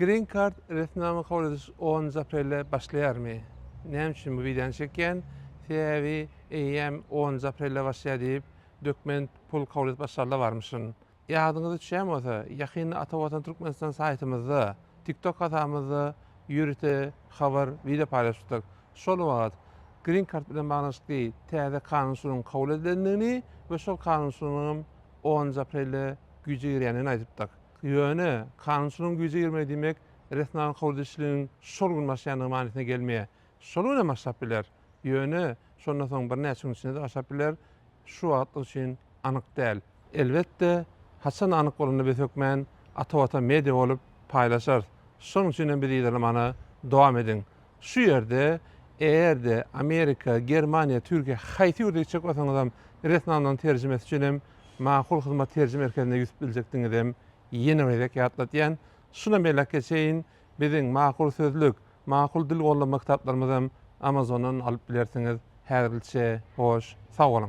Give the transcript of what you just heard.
Green Card resminama kabul ediş onunjy aprelde başlaýarmy? Näme üçin bu wideony çekýän? Sebäbi eýýäm onunjy aprelde başlaýar diýip dokument pul kabul edip başlarlar barmyşyn. Ýadyňyza düşýän bolsa, ýakynda Ata Watan Türkmenistan saýtymyzda, TikTok hasabymyzda ýörite habar wideo paýlaşypdyk. Şol wagt Green Card bilen baglanyşykly täze kanunçylygyň kabul edilendigini we şol kanunçylygyňam onunjy aprelde güýje girýändigini aýdypdyk. Ýöne, kanunçylygyň güýje girmegi diýmek, resminama kabul edilişligiň şol gün başlaýandygy manysyna gelmeýär. Şol günem başlap biler. Ýöne, şondan soň birnäçe gün içinde-de başlap biler. Şu wagtlyk üçin anyk däl. Elbetde, haçan anyk bolanda biz hökmän Ata Watan Media bolup paýlaşarys. Şonuň üçin hem bizi yzarlamana dowam ediň. Şu ýerde, eger-de Amerika, Germaniýa, Türkiýe haýsy ýurda gitjek bolsaňyzam resminamalaryň terjimesi üçin hem Makul Hyzmat terjime merkezine ýüz tutup biljekdigiňizem ýene bir gezek ýatladýan. Şunam belläp geçeýin, biziň Makul Sözlük, Makul Dil gollanma kitaplarymyzam Amazondan alyp bilersiňiz. Häzirlikçe hoş, sag boluň!